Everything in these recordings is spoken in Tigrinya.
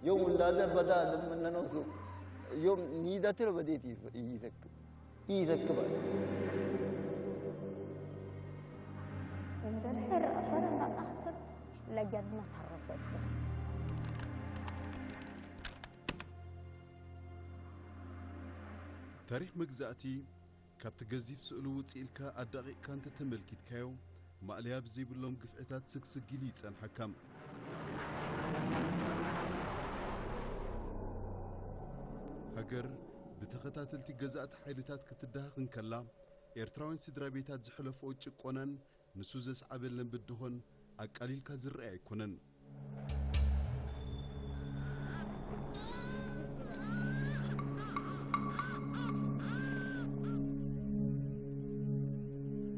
يوم ولادة بدا لما نوصل يوم نيدة ترى بديت يذكر يذكر. እንድሕር ኣሰር እናጣሕሰር ለጀድና ተረፈት። ታሪኽ መግዛእቲ ካብቲ ገዚፍ ስእሉ ውፅእ ኢልካ ኣዳቒቕካ እንተተመልኪትካዮ ማእለያ ብዘይብሎም ግፍዕታት ስግስግ ኢሉ ይፀንሓካ። ሃገር ብተኸታተልቲ ገዛእቲ ሓይልታት ክትዳሃኽ እንከላ ኤርትራውያን ስድራ ቤታት ዝሕለፍኦ ጭቆናን ንሱ ዘስዓበለን ብድሆን ኣቃሊልካ ዝረኣይ ኣይኮነን።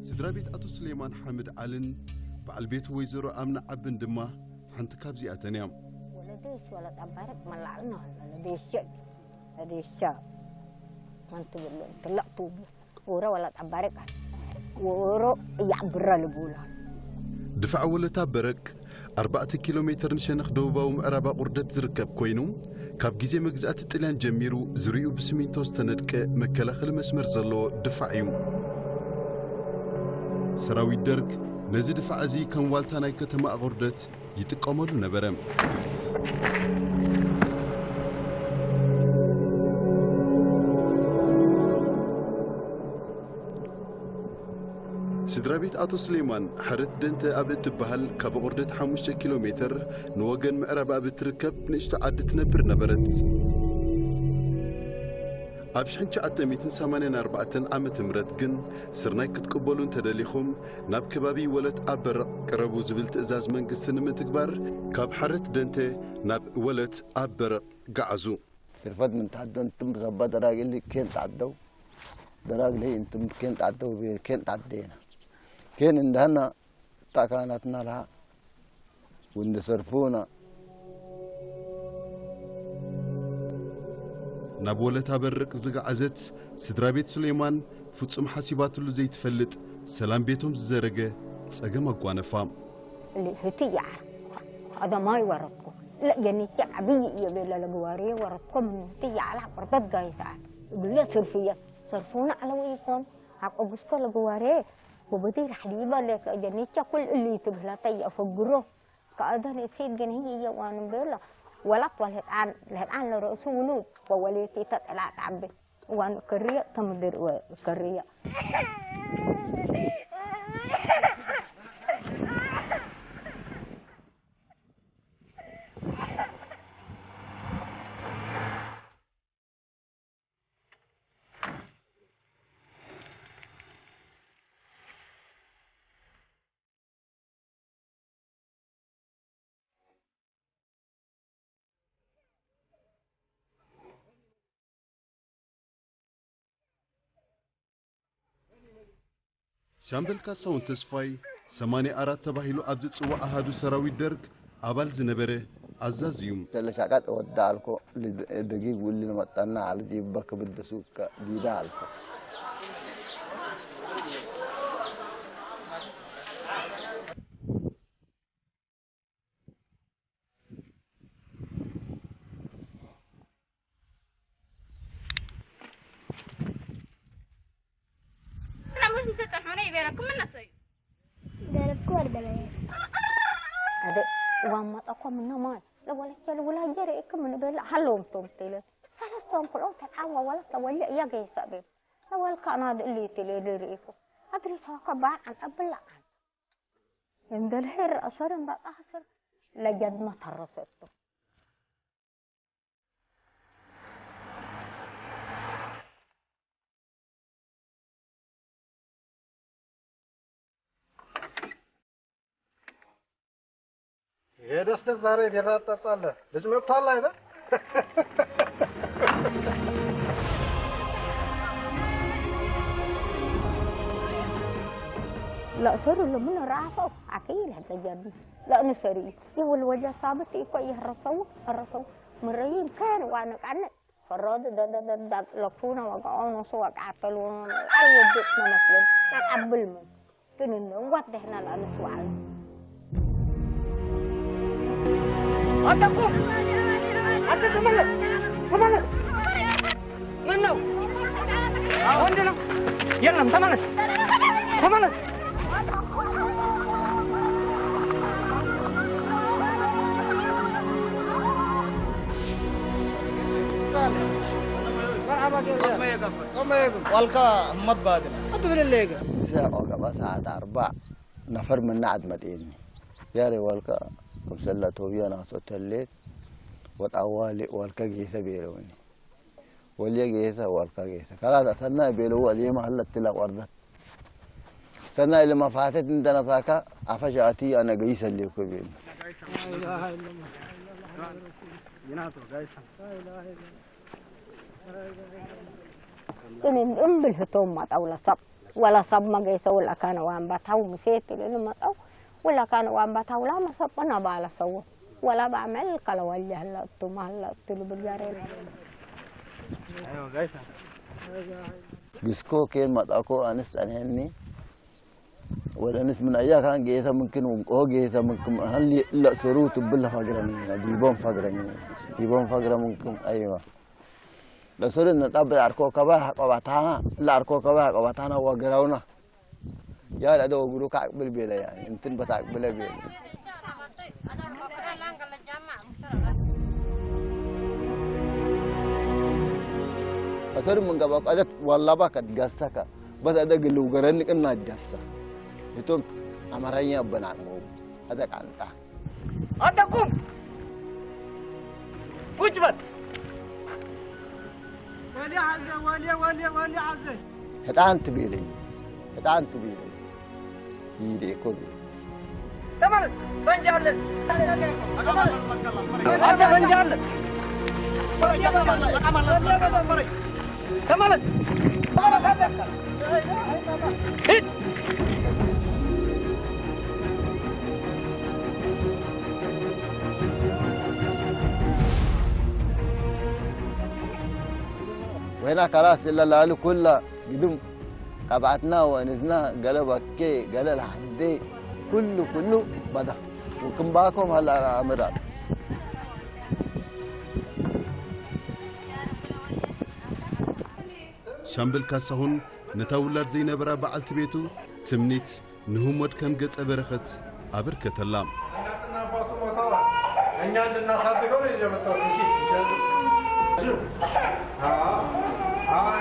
ስድራ ቤት ኣቶ ሱሌማን ሓምድ ዓልን በዓል ቤቱ ወይዘሮ ኣምና ዓብን ድማ ሓንቲ ካብዚኣተን እያ። ወለደይስ ወላ ጠባረቅ መላዕልና ወለደይስ ወለደይስ ማንትብሎ ትለቅቱ ወረ ወላ ጠባረቅ ወሮ ያዕብራ ልቡላ ድፋዕ ወለታ በረቅ ኣርባዕተ ኪሎ ሜተር ንሸነኽ ደቡባዊ ምዕራብ ኣቑርደት ዝርከብ ኮይኑ ካብ ግዜ መግዛእቲ ጥልያን ጀሚሩ ዝርዩ ብስሚንቶ ዝተነድቀ መከላኸሊ መስመር ዘለዎ ድፋዕ እዩ። ሰራዊት ደርግ ነዚ ድፋዕ እዚ ከም ዋልታ ናይ ከተማ ኣቑርደት ይጥቀመሉ ነበረ። ስድራ ቤት ኣቶ ስሌማን ሕርት ደንተ ኣብ እትበሃል ካብ ቁርደት ሓሙሽተ ኪሎ ሜትር ንወገን ምዕራብ ኣብ እትርከብ ንእሽቶ ዓዲ ትነብር ነበረት። ኣብ ሽሕን ትሽዓተ ሚእትን ሰማንያን ኣርባዕተን ዓመተ ምህረት ግን ስርናይ ክትቅበሉ እንተደሊኹም ናብ ከባቢ ወለት ኣብ በረቕ ቅረቡ ዝብል ትእዛዝ መንግስቲ ንምትግባር ካብ ሓረት ደንተ ናብ ወለት ኣብ በረቕ ገዓዙ። ስርፈት ምን ታደንትም ሰባ ደራግሊ ኬን ታደው ደራግሊ እንትም ኬን ታደው ኬን ታደና ኬን እንደህና ታካናትና ለሃ ወንደ ሰርፉና ናብ ወለታ በርቅ ዝገዓዘት ስድራ ቤት ሱሌማን ፍጹም ሓሲባትሉ ዘይትፈልጥ ሰላም ቤቶም ዝዘረገ ጸገም ኣጓነፋ። ህትያ ቀደማይ ወረድኩ ለየኒቼ ዓብይ እየ ቤለ ለግዋርየ ወረድኮ ምን ህትያ ዓላ ቅርበት ጋይታ እግለ ስርፍየ ሰርፉና ዓለወ ይኮን ሓቆ ጉስኮ ለግዋርየ ወበደይ ራሕሊባ ለከ ጀኒቼ ኩል እሊ ትብህላተ የፈግሮ ከአደን እሴት ግን ህይ እየዋን ቤላ ወላት ወልህጣን ለህጣን ለርእሱ ውሉድ ወወሌቴ ተጠላጥ ዓበ እዋን ክርየ ተምድር ክርየ ሻምበል ካሳሁን ተስፋይ ሰማንያ ኣራት ተባሂሉ ኣብ ዝጽዋዕ ኣሃዱ ሰራዊት ደርግ ኣባል ዝነበረ ኣዛዚ እዩ። ተለሻቃጥ ወዳ ኣልኮ ደጊግ ውል ንመጣና ኣልጅ ይበክ ብደሱ ዲዳ ኣልኮ Ina mhux nsitta ħunejbera kum minna sej. Darabku għarda la jgħid. Għade, għamma ta' kom minna maj. La għala ċal għula ġere ikkum minn bella ħallum tum tile. Salastom kul għota għawa għala ta' għalli jgħi sabi. La għal kan għad illi tile li riku. Għadri ta' kabba għan għabbilla għan. Indel ħir għasar imba għasar. La ġad ma tarrasettu. ይሄ ደስ ደስ ዛሬ ቢራ ትጠጣለህ? ልጅ መጥቷል አይደል? لا صار له من رافع عقيل هذا جاب لا نسري يقول وجه صابت يكو يهرسو هرسو مريم كان وانا قعدنا ፈረዱ ደደደዳቅ ለኩነ ወቃኦ ኖሱ ወቃተሉ አልወድቅ መመስለን ተቀብል ምን ግን እንዋት ደህና ላነሱ ወዓል ወደቁ አንተ ተመለስ፣ ተመለስ። ምን ነው? ወንድ ነው። የለም፣ ተመለስ፣ ተመለስ። ዋልካ እመት ባድመ። ኣቱ ብለለይ ግን። ሰዓት ኣርባዕ ነፈር ምናዓት መጤኒ። ያሬ ዋልካ፣ ከምሰላ ቶብያ ናቶ ተሌት፣ ወጣዋሌ ዋልካ ጌሰ ቤለውኒ። ወልየ ጌሰ፣ ዋልካ ጌሰ። ከላስ ሰናይ ቤለዋ፣ ሌማ ሀለት ትላ ቆርደት። ሰናይ ለማፋተት እንደነሳካ፣ አፈሻቲ አነ ገይሰ ሌኩ ቤል። ግን እምብል ህቶም ማጣውላ ሰብ፣ ወላ ሰብ መገይሰ፣ ወላ ካነ ዋንባታው ሙሴት ልንመጣው፣ ወላ ካነ ዋንባታው ላ መሰብና ባላ ሰው፣ ወላ ባመል ከለ ወልየ ህለቱ ማህለቱ ልብል ያሬ። ግስኮ ኬን ማጣኮ አንስ ጠንሄኒ፣ ወደ ንስ ምን አያ ካን ጌሰ ምንክን ውንቆ ጌሰ ምንክን ሀል ለእስሩ ትብል ፈግረኒ፣ ዲቦን ፈግረኒ፣ ዲቦን ፈግረ ምንክን አይዋ። ለእስሩ ነጣብ ለአርኮ ከባ ቆባታና፣ ለአርኮ ከባ ቆባታና ወገራውና። ያ ለደ ወግሩ ካቅብል ቤለ ያ፣ እንትን በታቅብለ ቤለ። አሰር ምን ገባ ቀደት ዋላባ ከድጋሰከ በተደግሉ ገረን ቅና ዳሳ እቶም አማራኛ በናቅሞ አደቃንጣ አደቁም ቁጭ በል። ወሊ ሐዘ ወሊ ወሊ ወሊ ሐዘ ህጣን ትቤለይ ህጣን ትቤለይ ይዴ ኮቢ ተመለስ። ፈንጂ አለ። አንተ ፈንጂ አለ። ተመለስ። ሂድ። ወይና ካላስ ለላሉ ኩላ ግድም ቀብኣትና ወንዝና ገለ በኬ ገለ ለሓዴ ኩሉ ኩሉ በዳ ውክምባኮም ሀላ ኣምራ ሻምበል ካሳሁን ነታ ውላድ ዘይነበራ በዓልቲ ቤቱ ትምኒት ንህሞት ከም ገጸ በረኸት ኣበርከተላ። እናትና አባቱ ሞተዋል። እኛ እንድናሳድገው ነው ይዤ መጣሁት እንጂ። አዎ፣ አዎ፣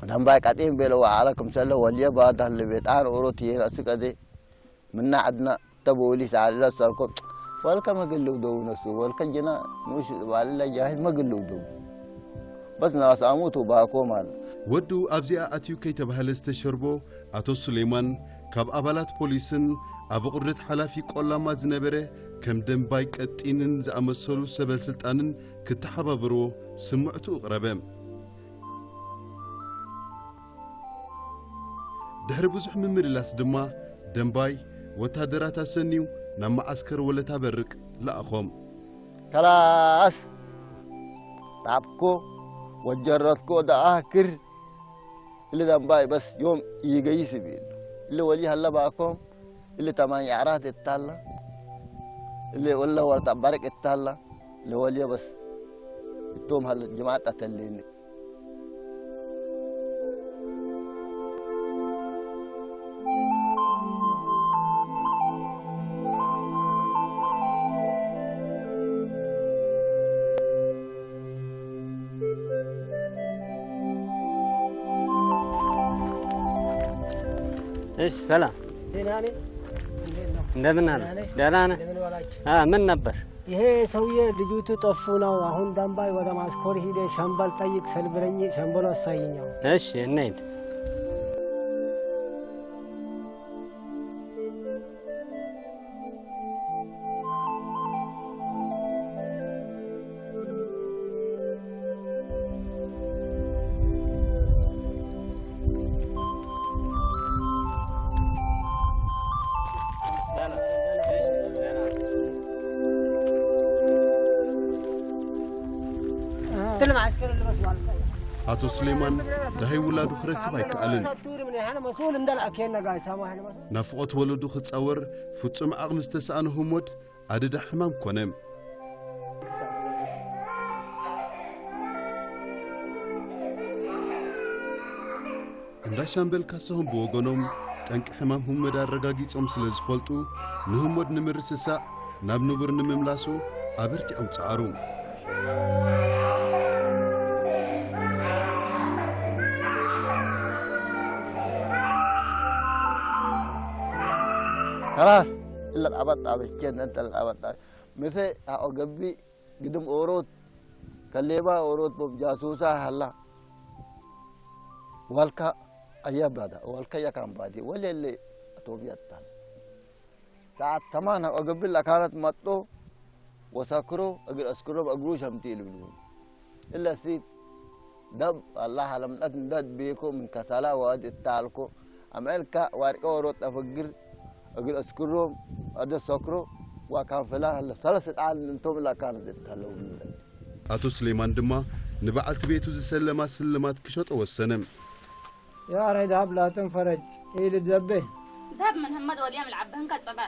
ደንባይ ቀጢን ቤለ ወዓለ ክምሰለ ወልየ ባዳል ቤጣን ኦሮት የነሱ ቀዴ ምና ዓድና ተቦሊስ ዓለ ሰርኮ ወልከ መግልው ደው ነሱ ወልከ ጅና ንሽ ባለ ጃሂል መግልው ደው በስ ናስ አሙቱ ባኮ ማለት ወዱ ኣብዚኣ ኣትዩ ከይተባህለ ዝተሸርቦ ኣቶ ሱሌማን ካብ ኣባላት ፖሊስን ኣብ ኣቑርደት ሓላፊ ቆላማ ዝነበረ ከም ደንባይ ቀጢንን ዝኣመሰሉ ሰበል ስልጣንን ክተሓባበርዎ ስምዕቱ እቕረበ። ድሕሪ ብዙሕ ምምልላስ ድማ ደንባይ ወታደራት ኣሰንዩ ናብ መዓስከር ወለታ በርቅ ለኣኾም። ከላስ ጣብኮ ወጀረትኮ ደኣክር እሊ ደንባይ በስ ዮም ይገይስ ይብል እሊ ወሊ ሀለ ባኮም እሊ ተማኝ ኣራት እታላ እሊ ወለ ወርጣ በርቅ እታላ እሊ ወሊ በስ እቶም ሀለ ጅማጣ ተሌኒ እሺ ሰላም ደህና ነኝ። እንደምን አለ? ደህና ነህ? ደህና ነህ? ምን ነበር? ይሄ ሰውዬ ልጅቱ ጠፉ ነው። አሁን ደንባይ ወደ ማስኮር ሂደ ሸምበል ጠይቅ ሰልብረኝ ሸምበሉ አሳይኛው። እሺ እንሂድ። ኣቶ ስሌማን ደሃይ ውላዱ ክረክብ ኣይከኣልን። ናፍቖት ወለዱ ክጻወር ፍጹም ዓቕሚ ዝተሰኣነ ህሞት ኣደዳ ሕማም ኮነ። እንዳ ሻምበል ካሳሁን ብወገኖም ጠንቂ ሕማም ህሞድ ኣረጋጊጾም ስለ ዝፈልጡ ንህሞድ ንምርስሳእ ናብ ንቡር ንምምላሱ ኣበርቲዖም ጸዓሩ። خلاص. Illa xabaxxaa bekkee nan xalxabaxxaa. Mise haa ogebbi gidum ooroot kalleebaa ooroot bom jaasuusaa halla. Walka ayya bada walka yakan badi walelle atobiyattan. Saat samaan haa ogebbi lakanat matto wasakro agir askuro agru shamti ilblu. Illa sit dab Allah alam dat dad beko min kasala wad ittalko. Amelka warqa oro tafagir agil askuro ada sokro wa kan fela hal salas tal ntom la kan de talo. ኣቶ ስሌማን ድማ ንበዓልቲ ቤቱ ዝሰለማ ስልማት ክሸጦ ወሰነ። يا ريد هب لا تنفرج إيل الزبه. ذهب من همد واليوم العبهن كالصبا.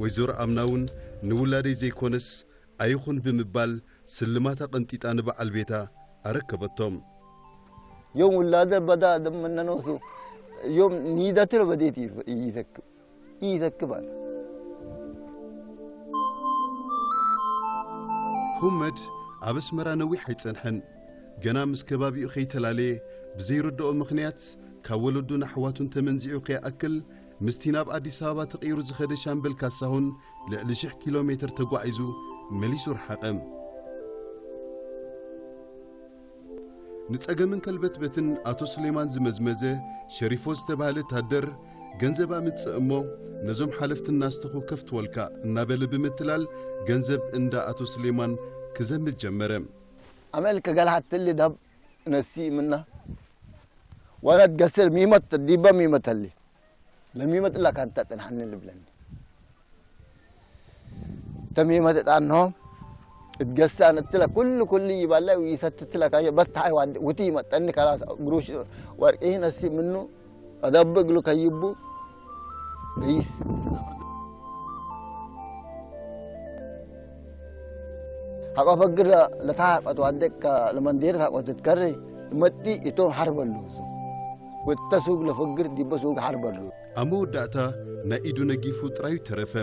ወይዘሮ ኣምና እውን ንውላደይ ዘይኮነስ ኣይኹን ብምባል ስልማታ ቀንጢጣ ንበዓል ቤታ ኣረከበቶም። يوم ولادة بدا دم من نوسو يوم نيدتر بديت يتكب يتكب أنا. ሁመድ ኣብ ኣስመራ ነዊሕ ኣይጸንሐን። ገና ምስ ከባቢኡ ከይተላለየ ብዘይርድኦ ምኽንያት ካብ ወለዱን ኣሕዋቱን ተመንዚዑ ከይኣክል ምስቲ ናብ ኣዲስ ኣበባ ተቐይሩ ዝኸደ ሻምበል ካሳሁን ልዕሊ ሽሕ ኪሎ ሜትር ተጓዒዙ መሊሱ ረሓቐ። ንጸገምን ከልበትበትን ኣቶ ሱሌማን ዝመዝመዘ ሸሪፎ ዝተባህለ ታደር ገንዘብ ኣምጽእ እሞ ነዞም ሓለፍቲ እናስተኹ ከፍትወልካ እናበለ ብምትላል ገንዘብ እንዳ ኣቶ ሱሌማን ክዘምት ጀመረ። أمل كجلحت اللي دب نسي منا. وأنا تقصر ميمة الديبة ميمة اللي لم يمة إلا كانت تنحن اللي بلن تميمة تتعنهم تقصر أنا تلا كل كل يبالله ويستت لك أي بتحي واد وتي ما تنك خلاص قروش ورقه نسي منه أدبق له كيبو بيس حقا فقر لتحقت وعدك لمن دير حقا تتكري متي يتوم حرب اللوزو والتسوق لفقر دي بسوق حرب اللوزو. ኣብ መወዳእታ ናይ ኢዱ ነጊፉ ጥራዩ ተረፈ።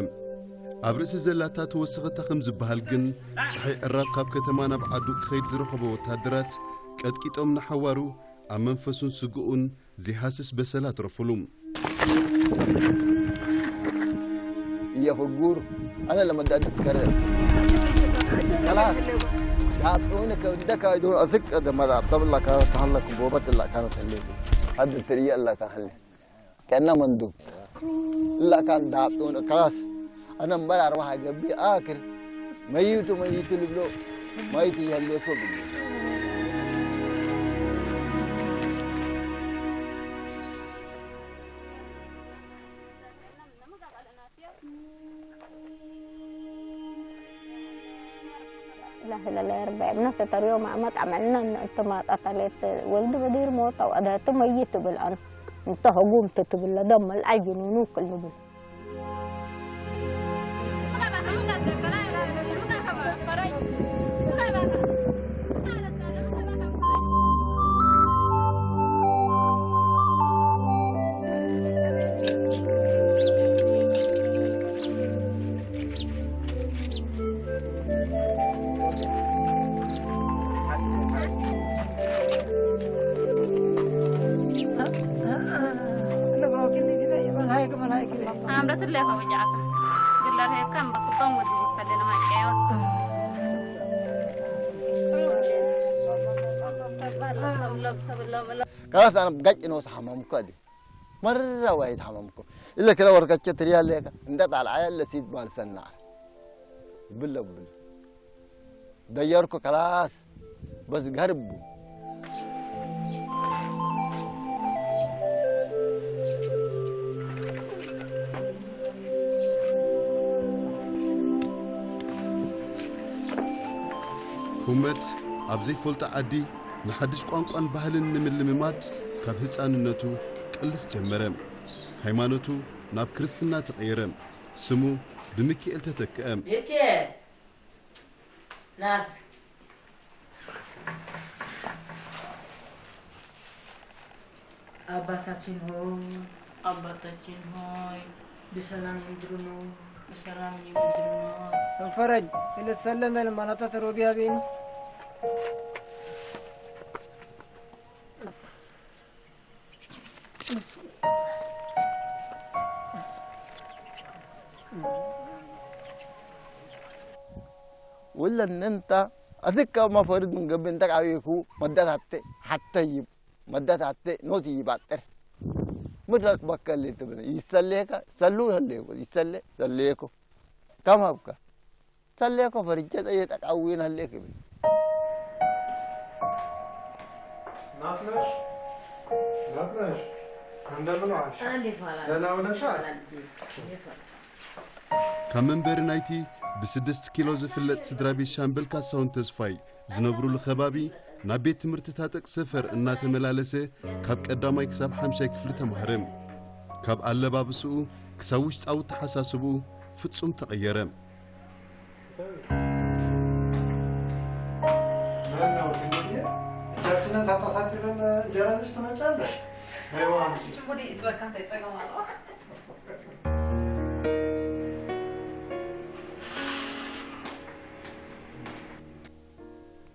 ኣብ ርእሲ ዘላታ ተወሰኸታ ከም ዝበሃል ግን፣ ጸሓይ ዕራብ ካብ ከተማ ናብ ዓዱ ክኸይድ ዝረኸቦ ወተሃደራት ቀጥቂጦም ንሓዋሩ ኣብ መንፈሱን ስግኡን ዘይሃስስ በሰላ ኣትረፉሉ። يا فقور أنا لما بدي أتكرر خلاص. تعطوني كودك هاي دون أسك هذا ما تعطب الله كانت تحلك بوبة الله كانت تحلك. هذا التريا الله تحلك. كأنه مندوب. لا كان دابتون خلاص. أنا مبلا أروح أجبي آكل. ميت وميت لبلو. ميت يهلي فوق. لا إله إلا الله يا رب. الناس تريوم ما تعملنا أنت ما قتلت ولد بدير موت أو أدهت ميت بالأن. أنت هجوم تتبل دم العجن ونوك النبي. ኣምረትለይ ከወጃዕካ ግላር ሄብካ እምበክቶም ወዲ ዝፈለነ ማቀዮ خلاص أنا بقاش إنه صح ما مكادي. مرة واحد حمامكم. إلا كده ورقة تريال ليك. أنت طالع يا اللي سيد بال سنار. بلا بلا. دياركو خلاص. بس قربوا. ኩመት ኣብ ዘይፈልጦ ዓዲ ንሓድሽ ቋንቋን ባህልን ንምልምማድ ካብ ህፃንነቱ ቅልስ ጀመረ። ሃይማኖቱ ናብ ክርስትና ተቐየረ። ስሙ ብሚካኤል ተተክአ። ሚካኤል! ናስ! አባታችን ሆይ፣ አባታችን ሆይ፣ ብሰላም ይምድርኖ። ብሰላም ይምድርኖ። ፈረጅ፣ እልሰለነ ለማናታ ተሮቢያቢን። ወለነንታ ኣዝካ ማፈርድ ምን ገብን ተቃዊኩ መዳታተ ሓተይብ መዳታተ ኖት ይባጥር ምድረክ በከል ትብል ይሰሌካ ሰሉ ሀሌኩ ይሰሌ ሰሌኩ ካም ሀብካ ሰሌኮ ፈርጀ ጠየ ተቃዊን ሀሌክ ይብል ናትነሽ ናትነሽ እንደምን ዋልሽ? እንዴት ዋላ? ደህና ውለሻል? ደህና ልጄ። እንዴት ዋላ? ካብ መንበሪ ናይቲ ብስድስት ኪሎ ዝፍለጥ ስድራ ቤት ሻምበል ካሳሁን ተስፋይ ዝነብሩሉ ከባቢ ናብ ቤት ትምህርቲ ታጠቅ ሰፈር እናተመላለሰ ካብ ቀዳማይ ክሳብ ሓምሻይ ክፍሊ ተማህረ። ካብ ኣለባብስኡ ክሳብ ውሽጣዊ ተሓሳስብኡ ፍጹም ተቐየረ። እጃችንን ሳታሳትፈን እንጀራ ይዘሽ ትመጫለሽ?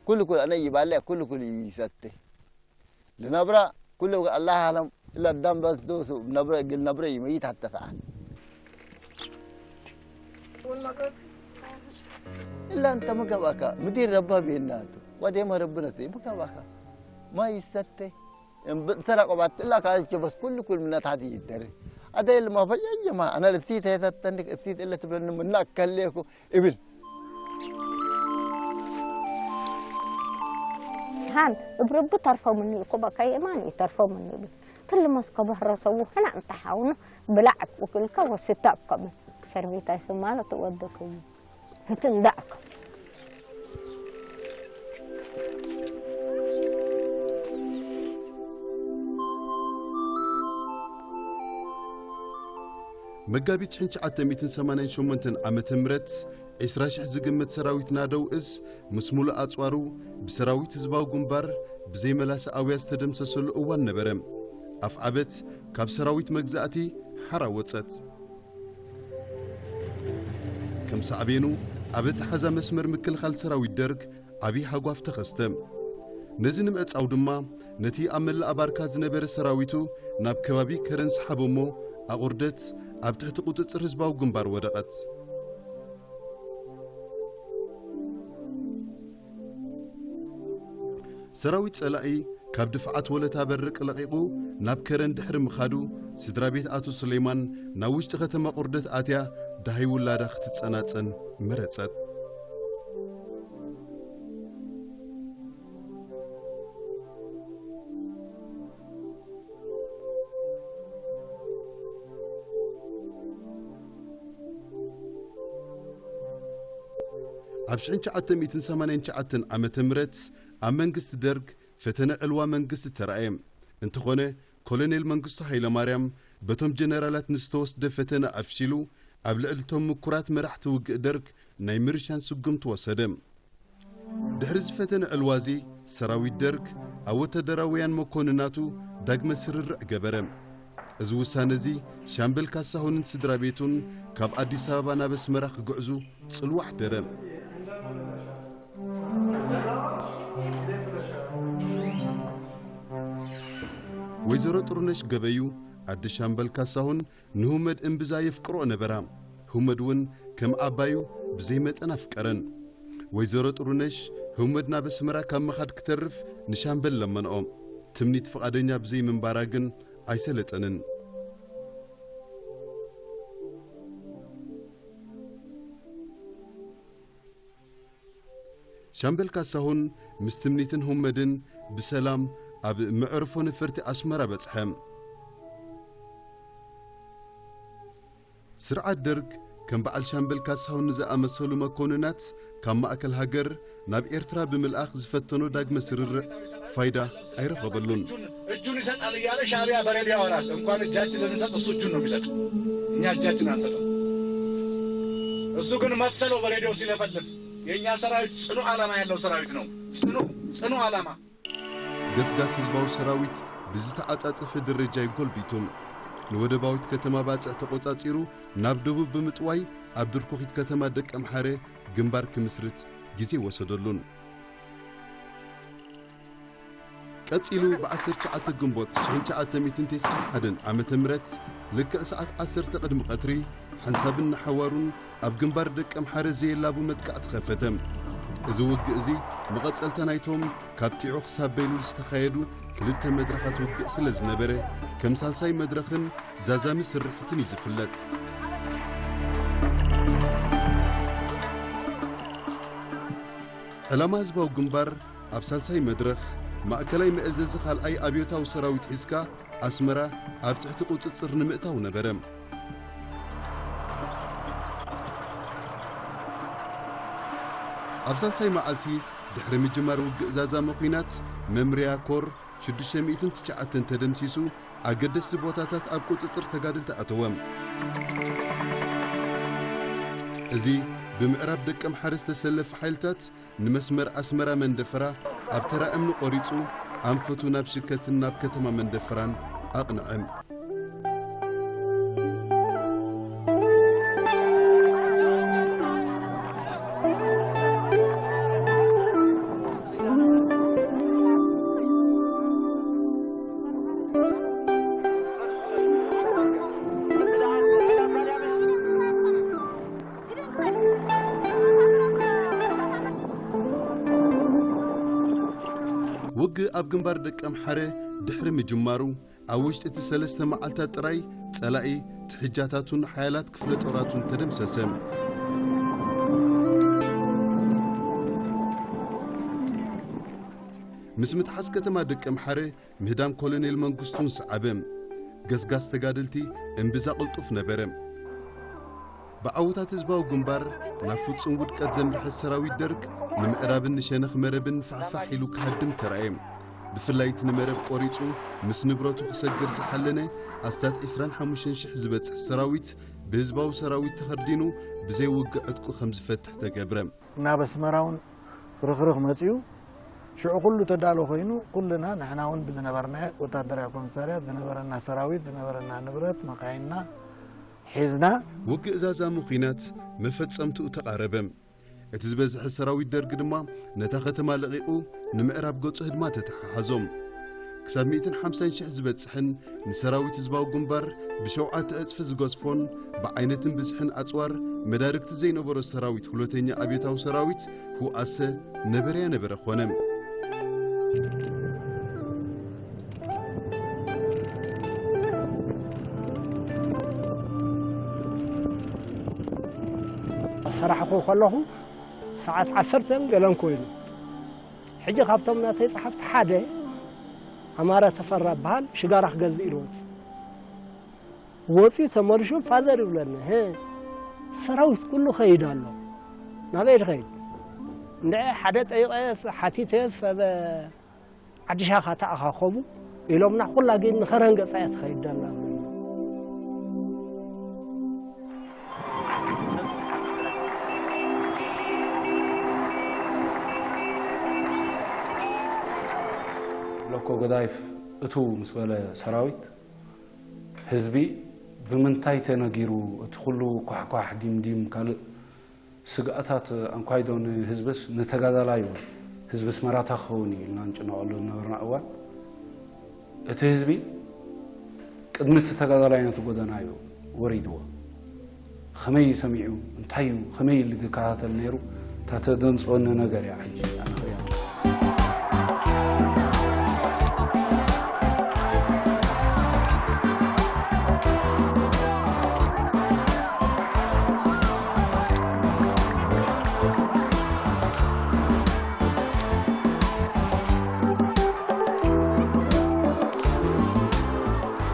ኩሉ ኩሉ ኣነ ይባለ ኩሉ ኩሉ ይሰተ ልነብራ ኩሉ ኣላህ ኣለም ኢላ ዳም በስ ዶሱ ነብረ እግል ነብረ ይመይት ሓተ ሰዓት ኢላ እንተ ምገባካ ምዲር ረባ ቤናቱ ወዴማ ረብነቱ ምገባካ ማ ይሰተ ሰራ ቆባት ኢላ ካቸ በስ ኩሉ ኩል ምነት ሓቲ ይደር ኣደ ኢልማ ፈየየማ ኣነ ልእሲት ተተተንክ እሲት ኢለ ትብለኒ ምና ከሌኩ እብል ሃን እብረቡ ተርፎምኒ እኮ በቃ የማን ይተርፎምኒ እብል ትልመስ ከበህረሰቡ ህና እንተሓውኑ ብላዕ እኮ ክልካ ወስታ እኮ ብል ሸርቢታ ይስማለ ትወደኩ ህትንዳእኮ መጋቢት ሽሕን ትሽዓተ ሚእትን ሰማንያን ሸሞንተን ዓመተ ምህረት ዒስራ ሽሕ ዝግመት ሰራዊት ናደው እዝ ምስ ሙሉእ ኣጽዋሩ ብሰራዊት ህዝባዊ ግንባር ብዘይ መላሰ ኣውያ ዝተደምሰሰሉ እዋን ነበረ። ኣፍዓበት ካብ ሰራዊት መግዛእቲ ሓራ ወጸት። ከም ሳዕቤኑ ኣብ ኣተሓዛ መስመር ምክልኻል ሰራዊት ደርግ ዓብዪ ሃጓፍ ተኸስተ። ነዚ ንምዕጻው ድማ ነቲ ኣብ መላእ ባርካ ዝነበረ ሰራዊቱ ናብ ከባቢ ከረን ሰሓቦ እሞ ኣቑርደት ኣብ ትሕቲ ቁጽጽር ህዝባዊ ግንባር ወደቐት። ሰራዊት ጸላኢ ካብ ድፍዓት ወለታ በርቅ ለቒቑ ናብ ከረን ድሕሪ ምኻዱ ስድራ ቤት ኣቶ ሱሌማን ናብ ውሽጢ ከተማ ቁርደት ኣትያ ደሃይ ውላዳ ክትጸናጸን መረጸት። ኣብ ሽሕን ትሽዓተ ሚእትን ሰማንያን ትሽዓተን ዓመተ ምህረት ኣብ መንግስቲ ደርግ ፈተነ ዕልዋ መንግስቲ ተራእየ። እንተኾነ ኮሎኔል መንግስቱ ሃይለማርያም በቶም ጀነራላት ንዝተወስደ ፈተነ ኣፍሺሉ ኣብ ልዕሊ እቶም ምኩራት መራሕቲ ውግእ ደርግ ናይ ምርሻን ስጉምቲ ወሰደ። ድሕሪ እዚ ፈተነ ዕልዋ እዚ ሰራዊት ደርግ ኣብ ወታደራውያን መኮንናቱ ዳግመ ስርርዕ ገበረ። እዚ ውሳነ እዚ ሻምበል ካሳሁንን ስድራ ቤቱን ካብ ኣዲስ ኣበባ ናብ ኣስመራ ክግዕዙ ጽልዋ ኣሕደረ። ወይዘሮ ጥሩነሽ ገበዩ ኣደ ሻምበል ካሳሁን ንሁመድ እምብዛ የፍቅርኦ ነበራ። ሁመድ እውን ከም ዓባዩ ብዘይ መጠን ኣፍቀረን። ወይዘሮ ጥሩነሽ ሁመድ ናብ ኣስመራ ካብ ምኻድ ክተርፍ ንሻምበል ለመንኦ። ትምኒት ፍቓደኛ ብዘይ ምንባራ ግን ኣይሰለጠንን። ሻምበል ካሳሁን ምስ ትምኒትን ሁመድን ብሰላም ኣብ መዕርፎ ነፈርቲ ኣስመራ በጽሐ። ስርዓት ደርግ ከም በዓል ሻምበል ካሳሁን ንዝኣመሰሉ መኮንናት ካብ ማእከል ሃገር ናብ ኤርትራ ብምልኣኽ ዝፈተኖ ዳግመ ስርርዕ ፋይዳ ኣይረኸበሉን። እጁን ይሰጣል እያለ ሻዕቢያ በሬዲዮ ያወራል። እንኳን እጃችን ልንሰጥ እሱ እጁን ነው የሚሰጥ። እኛ እጃችን አንሰጥም። እሱ ግን መሰለው በሬዲዮ ሲለፈልፍ። የእኛ ሰራዊት ጽኑ ዓላማ ያለው ሰራዊት ነው። ጽኑ ጽኑ ዓላማ። ገስጋስ ህዝባዊ ሰራዊት ብዝተዓጻጸፈ ደረጃ ይጎልቢቱ። ንወደባዊት ከተማ ባጽዕ ተቖጻጺሩ ናብ ደቡብ ብምጥዋይ ኣብ ድርኩኺት ከተማ ደቀምሓረ ግንባር ክምስርት ግዜ ወሰደሉን። ቀጺሉ ብ19 ግንቦት 1991 ዓመተ ምህረት ልክዕ ሰዓት 10 ቅድሚ ቀትሪ ሓንሳብን ንሓዋሩን ኣብ ግንባር ደቀምሓረ ዘየላቡ መጥቃዕቲ ከፈተ። እዚ ውግእ እዚ መቐጸልታ ናይቶም ካብ ጢዖ ክሳብ በይሉል ዝተኻየዱ ክልተ መድረኻት ውግእ ስለ ዝነበረ ከም ሳልሳይ መድረኽን ዛዛሚ ስርሕትን እዩ ዝፍለጥ። ዕላማ ህዝባዊ ግንባር ኣብ ሳልሳይ መድረኽ ማእከላይ መእዘዚ ካልኣይ ኣብዮታዊ ሰራዊት ሒዝካ ኣስመራ ኣብ ትሕቲ ቁጽጽር ንምእታው ነበረ። ኣብ ሳልሳይ መዓልቲ ድሕሪ ምጅማር ውግእ ዛዛሚ ኲናት መምርያ ኮር ሽዱሽተ ሚእትን ትሽዓተን ተደምሲሱ ኣገደስቲ ቦታታት ኣብ ቁጽጽር ተጋደልቲ ኣተወ። እዚ ብምዕራብ ደቀምሓረ ዝተሰለፈ ሓይልታት ንመስመር ኣስመራ መንደፈራ ኣብ ተራ እምኒ ቆሪጹ ኣንፈቱ ናብ ሽከትን ናብ ከተማ መንደፈራን ኣቕንዐ። ውግእ ኣብ ግንባር ደቀምሓረ ድሕሪ ምጅማሩ ኣብ ውሽጢ እቲ ሰለስተ መዓልታት ጥራይ ጸላኢ ትሕጃታቱን ሓያላት ክፍለ ጦራቱን ተደምሰሰ። ምስ ምትሓዝ ከተማ ደቀምሓረ ምህዳም ኮሎኔል መንግስቱን ሰዓበ። ገስጋስ ተጋደልቲ እምብዛ ቅልጡፍ ነበረ። ብዓወታት ህዝባዊ ግንባር ናብ ፍጹም ውድቀት ዘምርሐ ሰራዊት ደርግ ንምዕራብን ንሸነኽ መረብን ፋሕፋሕ ኢሉ ክሃድም ተራእየ። ብፍላይ እቲ ንመረብ ቆሪጹ ምስ ንብረቱ ክሰግር ዝሓለነ ኣስታት ዕስራን ሓሙሽተን ሽሕ ዝበጽሕ ሰራዊት ብህዝባዊ ሰራዊት ተኸርዲኑ ብዘይ ውግእ ዕጥቁ ከም ዝፈትሕ ተገብረ። ናብ ኣስመራ እውን ርኽርኽ መጺኡ። ሽዑ ኩሉ ተዳሎ ኮይኑ ኩልና ንሕና እውን ብዝነበርናዮ ወታደራዊ ኮሚሳርያት ዝነበረና ሰራዊት ዝነበረና ንብረት መኻይንና ሒዝና ውግእ ዛዛሚ ኲናት መፈጸምትኡ ተቓረበ። እቲ ዝበዝሐ ሰራዊት ደርግ ድማ ነታ ከተማ ለቒቑ ንምዕራብ ገጹ ህድማ ተተሓሓዞም። ክሳብ ሚእትን ሓምሳን ሽሕ ዝበጽሕን ንሰራዊት ህዝባዊ ግንባር ብሸውዓተ ዕጽፊ ዝገዝፎን ብዓይነትን ብዝሕን ኣጽዋር መዳርግቲ ዘይነበሮ ሰራዊት ሁለተኛ ኣብዮታዊ ሰራዊት ህውኣሰ ነበረያ ነበረ ኾነ። ሰራሕኹ ከለኹ ሰዓት ዓሰርተን ገለን ኮይኑ ሕጂ ካብቶም ናተይ ጸሓፍቲ ሓደ ኣማረ ተፈራ በሃል ሽጋራ ክገዝእ ኢሉ ወፂ ወፂኡ ተመልሹ ፋዘር ይብለኒ ሄ ሰራዊት ኩሉ ከይድ ኣሎ ናበይ ድኸይድ እንድዐ ሓደ ጠይቀ ሓቲተ ሰብ ዓዲ ሻኻ ተኣኻኸቡ ኢሎምና ኩላ ግን ንኸረን ገፃ እያ ትኸይድ ዘላ ሎኮ ገዳይፍ እቱ ምስ በለ ሰራዊት ህዝቢ ብምንታይ ተነጊሩ እቲ ኩሉ ኳሕኳሕ ዲምዲም ካልእ ስግኣታት ኣንኳይዶ ንህዝብስ ንተጋዳላይ እውን ህዝብስ መራታ ክኸውን እዩ ኢልና ንጭነቐሉ ዝነበርና እዋን እቲ ህዝቢ ቅድሚ እቲ ተጋዳላይ ነቲ ጎደና እዩ ወሪድዎ። ከመይ እዩ ሰሚዑ እንታይ እዩ ከመይ ኢሉ ዝከታተል ነይሩ እታ ተደንፅወኒ ነገር እያ ሕጂ ኣነ ክሪኣ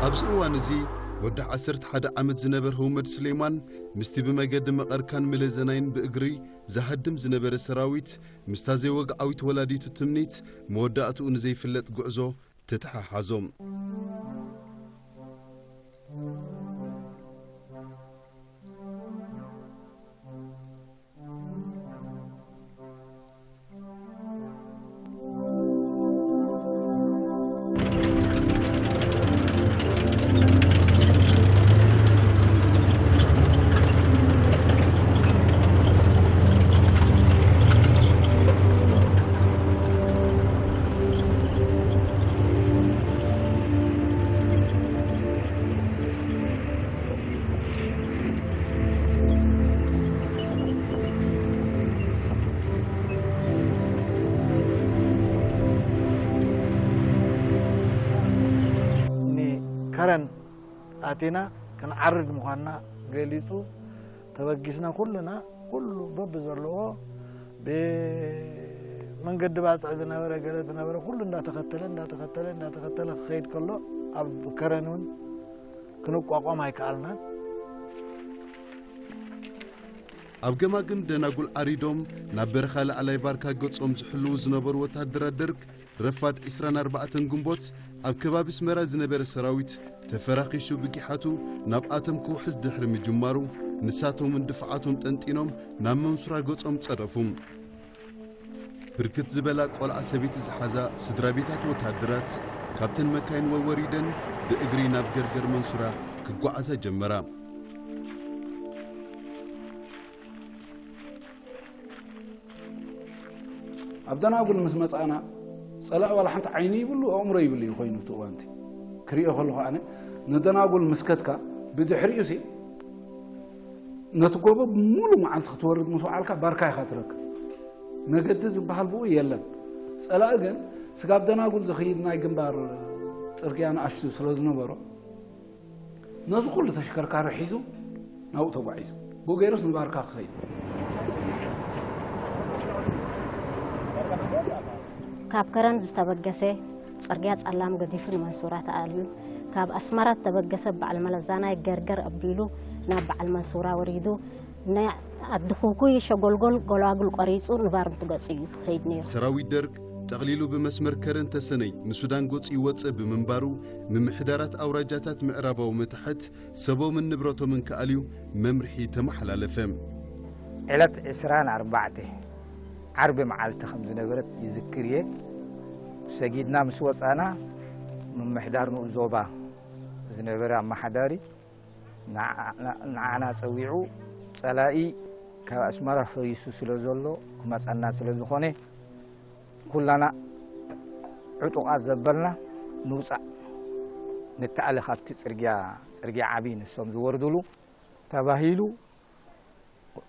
ኣብዚ እዋን እዚ ወዲ ዓሰርተ ሓደ ዓመት ዝነበር ህውመድ ስሌማን ምስቲ ብመገዲ መቐርካን ምለዘናይን ብእግሪ ዝሃድም ዝነበረ ሰራዊት ምስታ ዘይወግዓዊት ወላዲቱ ትምኒት መወዳእትኡ ንዘይፍለጥ ጉዕዞ ተተሓሓዞም። ንከረን ኣቲና ክንዓርግ ምዃንና ገሊጹ፣ ተበጊስና ኩልና፣ ኩሉ በብዘለዎ ብመንገዲ ባጽዕ ዝነበረ፣ ገለ ዝነበረ ኩሉ እንዳተኸተለ፣ እንዳተኸተለ፣ እንዳተኸተለ ክኸይድ ከሎ፣ ኣብ ከረን እውን ክንቋቋም ኣይከኣልናን። ኣብ ገማግም ደናጉል ዓሪዶም ናብ በረኻ ላዕላይ ባርካ ገጾም ዝሕልዉ ዝነበሩ ወታደራት ደርግ፣ ረፋድ ዕስራን ኣርባዕተን ግንቦት ኣብ ከባቢ ኣስመራ ዝነበረ ሰራዊት ተፈራኺሹ ብጊሓቱ ናብኣቶም ክውሕዝ ድሕሪ ምጅማሩ፣ ንሳቶምን ድፍዓቶም ጠንጢኖም ናብ መንሱራ ገጾም ጸደፉ። ብርክት ዝበላ ቆልዓ ሰበይቲ ዝሓዛ ስድራ ቤታት ወታደራት ካብተን መካይን ወወሪደን ብእግሪ ናብ ገርገር መንሱራ ክጓዓዛ ጀመራ። ኣብ ደናጉል ምስ መጻና፣ ጸላኢ ዋላ ሓንቲ ዓይኒ ይብሉ፣ ኣእምሮ ይብሉ እዩ ኮይኑ እቲ እዋንቲ። ክሪኦ ከለኹ ኣነ፣ ንደናጉል ምስ ከድካ፣ ብድሕሪኡ ሲ፣ ነቲ ጎቦ ብሙሉ መዓልቲ ክትወርድ ምስ ወዓልካ፣ ባርካ ኢኻ ትረክብ። መገዲ ዝበሃል ብኡ የለን። ጸላኢ ግን፣ ስጋብ ደናጉል ዝኸይድ ናይ ግንባር ጽርግያ ንኣሽቱ ስለ ዝነበሮ፣ ነዚ ኩሉ ተሽከርካሪ ሒዙ ናብኡ ተጓዒዙ። ብኡ ገይሩስ ንባርካ ክኸይድ። ካብ ከረን ዝተበገሰ ጽርግያ ጸላም ገዲፉ ንመንሱራ ተኣልዩ። ካብ ኣስመራ ዝተበገሰ በዓል መለዛናይ ገርገር ኣቢሉ ናብ በዓል መንሱራ ወሪዱ። ናይ ዓዲ ኩኩይ ሸጎልጎል ጎላጉል ቆሪጹ ንባርንቱ ገጹ እዩ ክኸይድ ነይሩ። ሰራዊት ደርግ ጠቕሊሉ ብመስመር ከረን ተሰነይ ንሱዳን ገጹ ይወጽእ ብምንባሩ፣ ምምሕዳራት ኣውራጃታት ምዕራባዊ መታሕት ሰቦምን ንብረቶምን ክኣልዩ መምርሒ ተመሓላለፈ። ዕለት ዕስራን ኣርባዕተ ዓርቢ መዓልቲ ከም ዝነበረት ይዝክር እየ። ሰጊድና ምስ ወጻና፣ ምምሕዳር ንኡስ ዞባ ዝነበረ ኣመሓዳሪ ንዓ-፣ ንዓና ጸዊዑ፣ ጸላኢ ካብ ኣስመራ ፈሪሱ ስለ ዘሎ፣ ክመጸና ስለ ዝኾነ፣ ኩላና ዕጡቓት ዘበልና ንውጻእ፣ ንተኣለ ካብቲ ጽርግያ፣ ጽርግያ ዓቢ ንሶም ዝወርዱሉ ተባሂሉ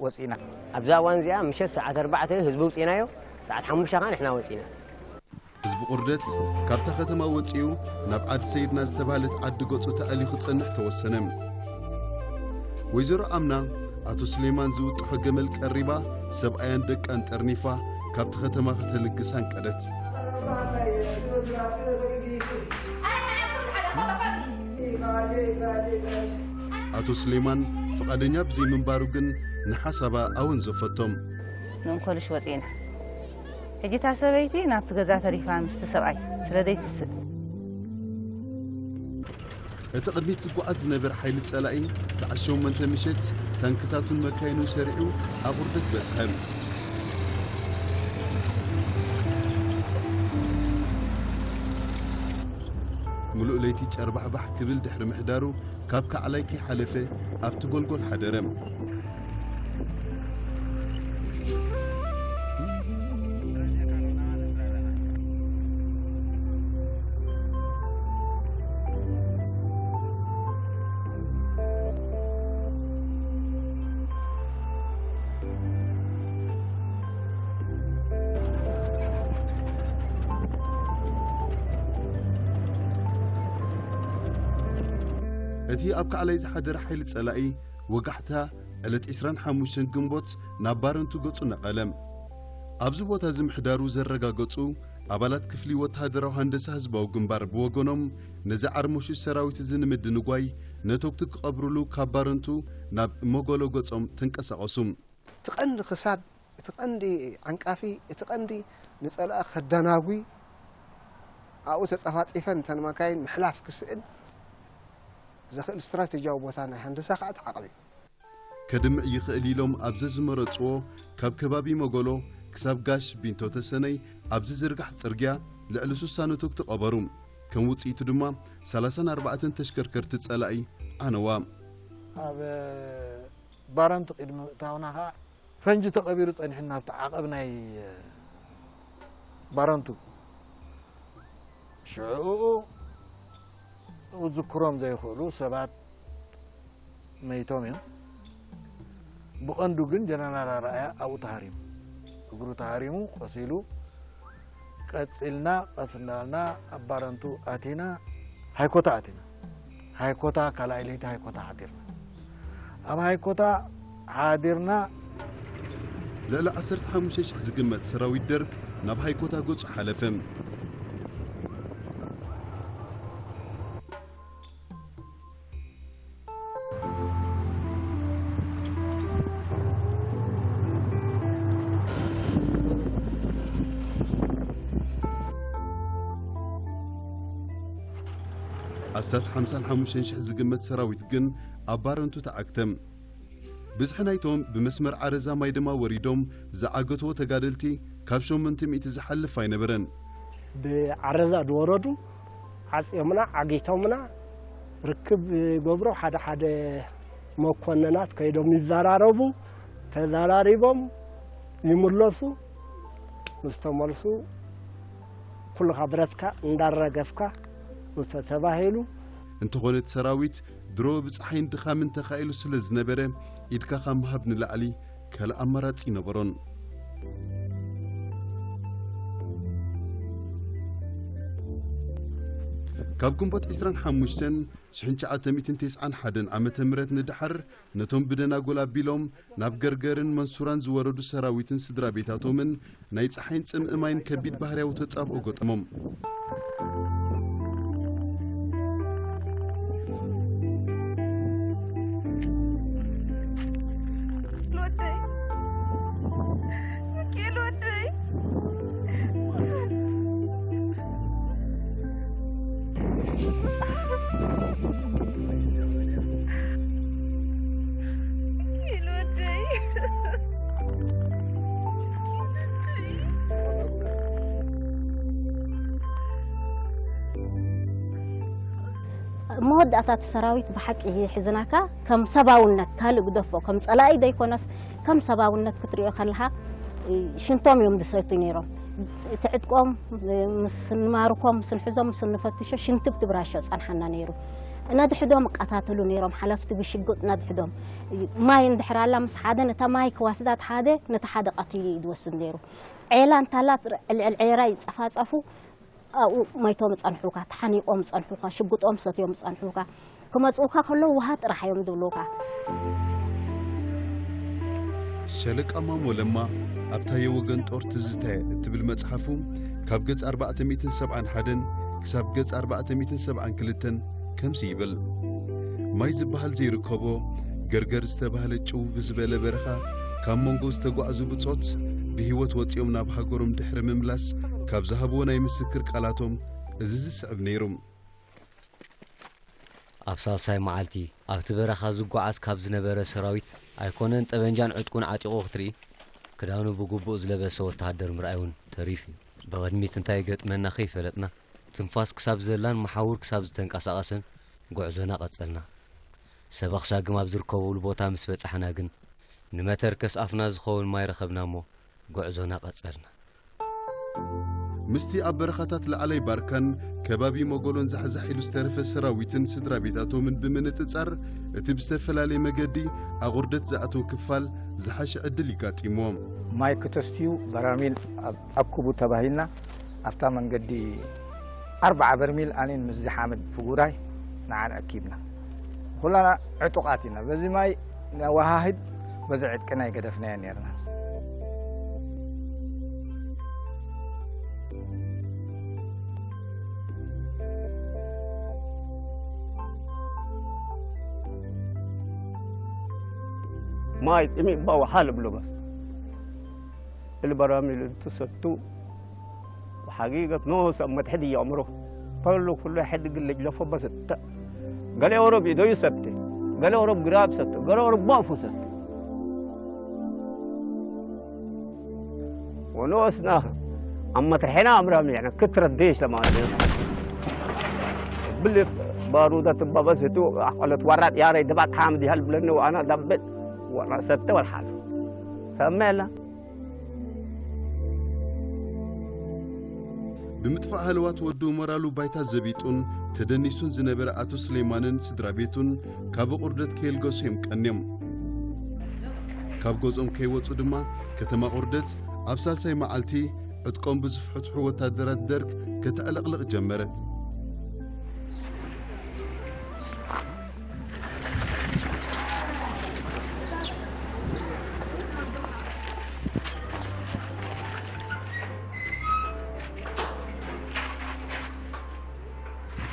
ወጺና። ኣብዛ እዋን እዚኣ ምሸት ሰዓት ኣርባዕተ ህዝቢ ውጺናዮ፣ ሰዓት ሓሙሽተ ከኣ ንሕና ወጺና። ህዝቢ ቁርደት ካብታ ከተማ ወጺኡ ናብ ዓዲ ሰይድና ዝተባህለት ዓዲ ገጹ ተኣልዩ ክጸንሕ ተወሰነ። ወይዘሮ ኣምና ኣቶ ስሌማን ዝውጥሖ ገመል ቀሪባ ሰብኣያን ደቃን ጠርኒፋ ካብቲ ከተማ ከተልግስ ኣንቀደት። ኣቶ ስሌማን ፍቓደኛ ብዘይምንባሩ ግን ንሓሳባ ኣወንዘፈቶም። ንእንኮልሽ ወጺና። ሕጂ እታ ሰበይቲ ናብቲ ገዛ ተሪፋ ምስቲ ሰብኣይ ስለ ዘይትስእ። እቲ ቅድሚት ዝጓዓዝ ዝነበረ ሓይሊ ጸላኢ ሰዓት ሸሞንተ ምሸት ታንክታቱን መካይኑን ሰሪዑ ኣብ ውርደት በጽሐ። ምሉእ ለይቲ ጨርባሕባሕ ክብል ድሕሪ ምሕዳሩ፣ ካብ ካዕላይ ከይሓለፈ ኣብቲ ጎልጎል ሓደረ። እቲ ኣብ ካዕላይ ዝሓደረ ሓይሊ ጸላኢ ወጋሕታ ዕለት ዕስራን ሓሙሽተን ግንቦት ናብ ባረንቱ ገጹ ነቐለ። ኣብዚ ቦታ እዚ ምሕዳሩ ዘረጋገጹ ኣባላት ክፍሊ ወተሃደራዊ ሃንደሳ ህዝባዊ ግንባር ብወገኖም፣ ነዚ ዓርሞሹ ሰራዊት እዚ ንምድንጓይ፣ ነተጉቲ ክቐብሩሉ ካብ ባረንቱ ናብ መጎሎ ገጾም ተንቀሳቐሱ። እቲ ቀንዲ ክሳድ፣ እቲ ቀንዲ ዓንቃፊ፣ እቲ ቀንዲ ንጸላኢ ከደናጉይ፣ ኣብኡ ተጸፋጺፈን እተን መካይን ምሕላፍ ክስእን ዘኽእል ስትራተጂያዊ ቦታ ናይ ሃንደሳ ከዓ ተዓቐብ እዩ። ከድምዕ ይኽእል ኢሎም ኣብ ዘዝመረጽዎ፣ ካብ ከባቢ መጎሎ ክሳብ ጋሽ ቢንቶ ተሰነይ ኣብ ዝዝርጋሕ ጽርግያ ልዕሊ ሱሳ ነተጉቲ ቀበሩ። ከም ውጽኢቱ ድማ ሰላሳን ኣርባዕተን ተሽከርከርቲ ጸላኢ ዓነዋ። ኣብ ባረንቱ ቅድሚ ምእታውና ኸዓ ፈንጂ ተቐቢሩ ጸኒሑ ናብቲ ዓቐብ ናይ ባረንቱ። ሽዑ ክዝክሮም ዘይኽእሉ ሰባት መይቶም እዮም። ብቐንዱ ግን ጀነራል ኣርኣያ ኣብኡ ተሃሪሙ፣ እግሩ ተሃሪሙ ቆሲሉ። ቀጺልና ቀስ እንዳልና ኣብ ባረንቱ ኣቲና፣ ሃይኮታ ኣቲና። ሃይኮታ ካልኣይ ለይቲ ሃይኮታ ሓዲርና። ኣብ ሃይኮታ ሓዲርና። ልዕሊ ዓሰርተ ሓሙሽተ ሽሕ ዝግመት ሰራዊት ደርግ ናብ ሃይኮታ ገጹ ሓለፈ። ኣስታት ሓምሳን ሓሙሽተን ሽሕ ዝግመት ሰራዊት ግን ኣብ ባረንቱ ተዓግተ። ብዝሒ ናይቶም ብመስመር ዓረዛ ማይ ድማ ወሪዶም ዝዓገትዎ ተጋደልቲ ካብ ሸሞንተ ሚእቲ ዝሓልፍ ኣይነበረን። ብዓረዛ ዝወረዱ ዓጽዮምና፣ ዓጊቶምና፣ ርክብ ይገብሩ። ሓደ ሓደ መኮንናት ከይዶም ይዘራረቡ፣ ተዘራሪቦም ይምለሱ። ምስ ተመልሱ ኩልኻ ብረትካ እንዳረገፍካ እንተ ተባሂሉ። እንተኾነ እቲ ሰራዊት ድሮ ብፀሓይን ድኻምን ተኻኢሉ ስለ ዝነበረ፣ ኢድካ ካብ ምሃብ ንላዕሊ ካልእ ኣማራጺ ይነበሮን። ካብ ግንቦት ዕስራን ሓሙሽተን ሽሕን ትሽዓተ ሚእትን ተስዓን ሓደን ዓመተ ምህረት ንደሓር፣ ነቶም ብደናጎል ኣቢሎም ናብ ገርገርን መንሱራን ዝወረዱ ሰራዊትን ስድራ ቤታቶምን ናይ ጸሓይን ጽምኢ ማይን ከቢድ ባህርያዊ ተጻብኦ ገጠሞም። ወደይ፣ ሚካኤል ወደይ። መወዳእታ እቲ ሰራዊት ብሓቂ ይሕዝናካ። ከም ሰብኣውነት፣ ካልእ ግደፎ፣ ከም ጸላኢ ዘይኮነስ ከም ሰብኣውነት ክትሪኦ ከለኻ፣ ሽንቶም እዮም ዝሰትዩ ነይሮም። እቲ ዕጥቆም ምስ ንማርኮም፣ ምስ ንሕዞም፣ ምስ ንፈትሾ ሽንቲ ብትብራሾ ጸንሓና ነይሩ። ነድሕዶም ይቀታተሉ ነይሮም፣ ሓለፍቲ ብሽጉጥ ነድሕዶም። ማይ እንድሕር ኣላ ምስ ሓደ፣ ነታ ማይ ክወስዳ እቲ ሓደ፣ ነቲ ሓደ ቀቲሉ እዩ ዝወስድ ነይሩ። ዔላ እንታላ ልዕሊ ዔራ ይጸፋጸፉ፣ ኣብኡ ሞይቶም ይጸንሑካ፣ ተሓኒቆም ይጸንሑካ፣ ሽጉጦም ሰትዮም ይጸንሑካ። ክመጽኡካ ከለዉ ውሃ ጥራሕ እዮም ዝብሉካ። ሻለቃ ማሞ ለማ ኣብ ታየ ወገን ጦር ትዝታየ እትብል መጽሓፉ፣ ካብ ገጽ ኣርባዕተ ሚእትን ሰብዓን ሓደን ክሳብ ገጽ ኣርባዕተ ሚእትን ሰብዓን ክልተን ከምዚ ይብል። ማይ ዝበሃል ዘይርከቦ፣ ገርገር ዝተባህለ ጭው ብዝበለ በረኻ፣ ካብ መንጎ ዝተጓዕዙ ብጾት፣ ብህይወት ወጺኦም ናብ ሃገሮም ድሕሪ ምምላስ፣ ካብ ዝሃብዎ ናይ ምስክር ቃላቶም፣ እዚ ዝስዕብ ነይሩ። ኣብ ሳልሳይ መዓልቲ ኣብቲ በረኻ ዝጓዓዝ ካብ ዝነበረ ሰራዊት ኣይኮነን ጠበንጃን ዕጥቁን ዓጢቑ ክትርኢ፣ ክዳኑ ብግቡእ ዝለበሰ ወተሃደር ምርኣይ እውን ተሪፉ እዩ። ብቕድሚት እንታይ ይገጥመና ከይፈለጥና፣ ትንፋስ ክሳብ ዘላን መሓውር ክሳብ ዝተንቀሳቐሰን ጉዕዞና ቀጸልና። ሰበኽ ሳግም ኣብ ዝርከበሉ ቦታ ምስ በጻሕና ግን፣ ንመተርከስ ኣፍና ዝኸውን ማይ ረኸብና እሞ፣ ጉዕዞና ቀጸልና። ምስቲ ኣብ በረኻታት ላዕላይ ባርካን ከባቢ መጎሎን ዛሕዛሕ ኢሉ ዝተረፈ ሰራዊትን ስድራ ቤታቶምን ብምንጽጻር፣ እቲ ብዝተፈላለየ መገዲ ኣቑርደት ዝኣተወ ክፋል ዝሓሸ ዕድል ይጋጢምዎ። ማይ ክተስትዩ በራሚል ኣብ-፣ ኣኩቡ ተባሂልና፣ ኣብታ መንገዲ ኣርብዓ በርሚል ኣነን ምስዚ ሓመድ ፍጉራይ ንዓን ኣኪብና። ኩላና ዕጡቓት ኢና። በዚ ማይ ነወሃህድ፣ በዚ ዕጥቅና ይገደፍናዮ ነርና። ማይ ጥሚ ባው ሓል ብሎ በስ። እልበራሚ ልትሰቱ ሓቂቀት ኖስ ኣብ መትሕድ የእምሮ። ፈሉ ኩሉ ሕድ ግል ጅለፎ በስተ። ገለ ኦሮብ ኢዶ ይሰብተ። ገለ ኦሮብ ግራብ ሰብተ። ገለ ኦሮብ ባፉ ሰብተ። ወኖስና ኣብ መትርሕና ኣምራሚ ያነ ክትረዴሽ ለማለት። ብልፍ ባሩዳት ባበስቱ ኣቆለት ዋራት ያረ ድባት ሓምድ ይሃል ብለኒ ዋና ዳበት ዋና ሰብተ ወልሓል። ሰመላ ብምጥፋእ ሃለዋት ወዱ ሞራሉ ባይታ ዘቢጡን ተደኒሱን ዝነበረ ኣቶ ስሌማንን ስድራ ቤቱን ካብ ቁርደት ከየልገሱ እዮም ቀንዮም። ካብ ገዝኦም ከይወጹ ድማ ከተማ ቁርደት ኣብ ሳልሳይ መዓልቲ ዕጥቆም ብዝፍሕትሑ ወታደራት ደርግ ከተዕለቕልቕ ጀመረት።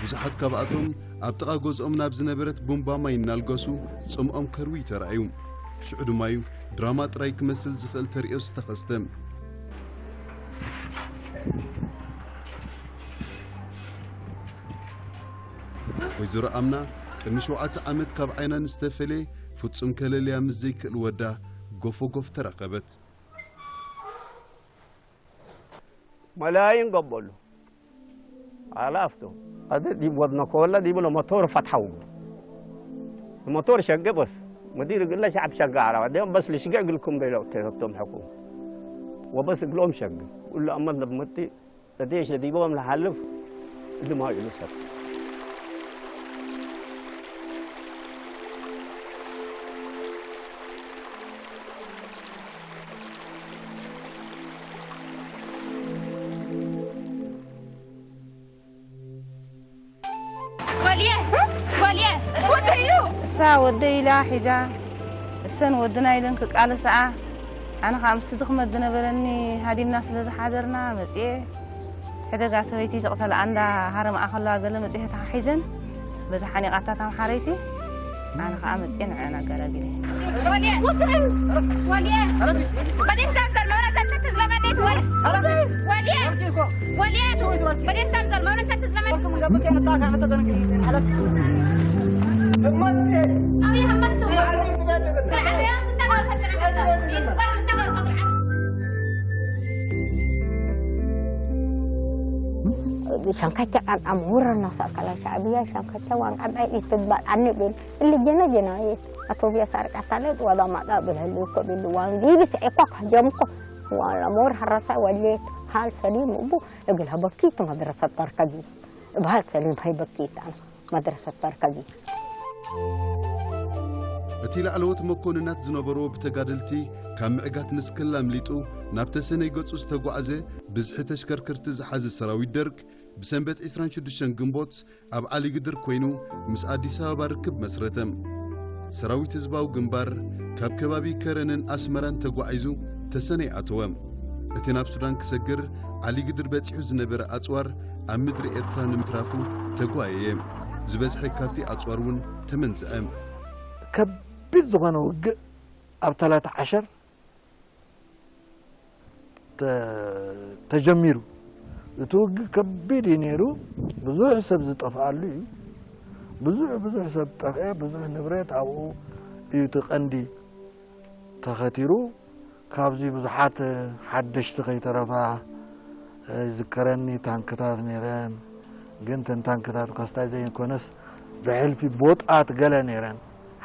ብዙሓት ካብኣቶም ኣብ ጥቓ ገዝኦም ናብ ዝነበረት ቡምባ ማይ እናልገሱ ጽምኦም ከርውዩ ተራእዩ። ሽዑ ድማ እዩ ድራማ ጥራይ ክመስል ዝኽእል ተርእዮ ዝተኸስተ። ወይዘሮ ኣምና ቅድሚ ሸውዓተ ዓመት ካብ ዓይና ንዝተፈለየ ፍጹም ከለልያ ምስ ዘይክእል ወዳ ጎፎጎፍ ተራኸበት። መላይን ገበሉ ኣላፍቶ ኣደ ዲብ ወድነ ከወላ ዲብሎ መቶር ፈትሐው መቶር ሸገ በስ መዲር ግለ ሻዕብ ሸገ ዓረባ ደም በስ ልሽገ እግልኩም በለው ተሰብቶም ሕኩም ወበስ እግሎም ሸገ ሁሉ ኣመት ነብመጢ እዴሽ ለዲቦም ለሓልፍ እድማ ይሉ ሰብ እሳ ወደይ ኢላ ሒዛ እሰን ወድና ኢለን ክቃለስኣ ኣነ ከዓ ምስቲ ድኽመት ዝነበረኒ ሃዲምና ስለ ዝሓደርና መፅኤ ሕደጋ ሰበይቲ ትቕተል ኣንዳ ሃረምኣ ከለዋ ገለ መፅኤ ተሓሒዘን በዛ ሓኒቓታ ታምሓረይቲ ኣነ ከዓ መፅኤ ንዐን ኣገላጊለ ሻንካቻ ቃንቃ ምሁር እናሳእከላ ሻዕብያ ሻንካቻ ዋንቃ ዳይ ኢትባል ኣንብል እሊ ጀነ ጀነ ኣቶብያ ሳርቃታለ ዋዳ ማዳ ብልህሉ እኮ ቢሉ ዋንጊ ብስ እኮ ካጀምኮ ዋላ ሞር ሐራሳ ወሌት ሃል ሰሊም እቡ እግል ሀበኪት መድረሰት ተርከቢ እብ ሃል ሰሊም ሀይበኪት መድረሰት ተርከቢ እቲ ላዕለዎት መኮንናት ዝነበርዎ ብተጋደልቲ ካብ ምዕጋት ንስክል ኣምሊጡ ናብ ተሰነይ ገጹ ዝተጓዕዘ ብዝሒ ተሽከርከርቲ ዝሓዘ ሰራዊት ደርግ ብሰንበት ዕስራን ሽዱሽተን ግንቦት ኣብ ዓሊግድር ኮይኑ ምስ ኣዲስ ኣበባ ርክብ መስረተ። ሰራዊት ህዝባዊ ግንባር ካብ ከባቢ ከረንን ኣስመራን ተጓዒዙ ተሰነይ ኣተወ። እቲ ናብ ሱዳን ክሰግር ዓሊግድር በጺሑ ዝነበረ ኣጽዋር ኣብ ምድሪ ኤርትራ ንምትራፉ ተጓየየ። ዝበዝሐ ካብቲ ኣጽዋር እውን ተመንዝዐ። ከቢድ ዝኾነ ውግእ ኣብ ታላታ ዓሸር ተጀሚሩ። እቲ ውግእ ከቢድ እዩ ነይሩ። ብዙሕ ሰብ ዝጠፍኣሉ እዩ። ብዙሕ ብዙሕ ሰብ ጠፍአ። ብዙሕ ንብረት ኣብኡ እዩ እቲ ቀንዲ ተኸቲሩ። ካብዚ ብዙሓት ሓደሽቲ ከይተረፋ ይዝከረኒ። ታንክታት ነይረን፣ ግን ተን ታንክታት እኳ ስታይ ዘይኮነስ ብሕልፊ ቦጣት ገለ ነይረን